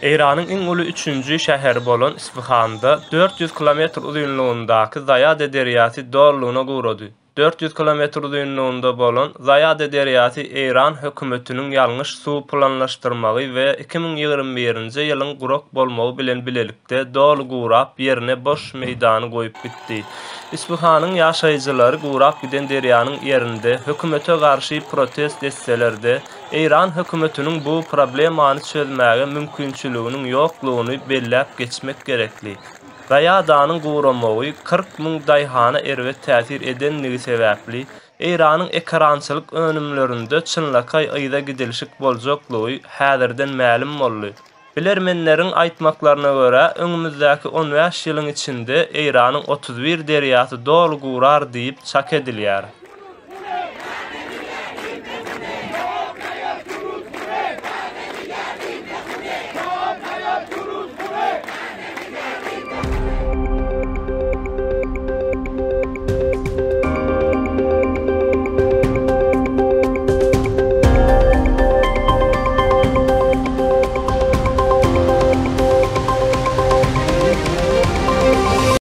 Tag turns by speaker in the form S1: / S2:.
S1: Eýranyň iň uly üçünji şäheri bolan Isfahanda 400 kilometr uzynlygyndaky Zaýade derýasy dolulygyna gurady. 400 kilometr uzynlygynda bolan Zaýade derýasy Eýran hökümetiniň ýalňyş suw planlaşdyrmagy we 2021-nji ýylyň gurak bolmagy bilen bilelikde doly gurap, ýerine boş meýdany goýup gitdi. Isfahanyň ýaşaýjylary gurap giden derýanyň ýerinde hökümete garşy protest etseler-de, Eýran hökümetiniň bu problemany çözmäge mümkinçiliginiň ýoklugyny belläp geçmek gerekli. Gaýadanyň guramagy 40 müň daýhana erbet täsir edenligi sebäpli, Eýranyň ekerançylyk önümlerinde çynlakaý yza gidilşik boljaklygy häzirden mälim boldy. Bilermenleriň aýtmaklaryna görä, öňümizdäki on bäş ýylyň içinde Eýranyň 31 derýasy doly gurar diýip çak edilýär.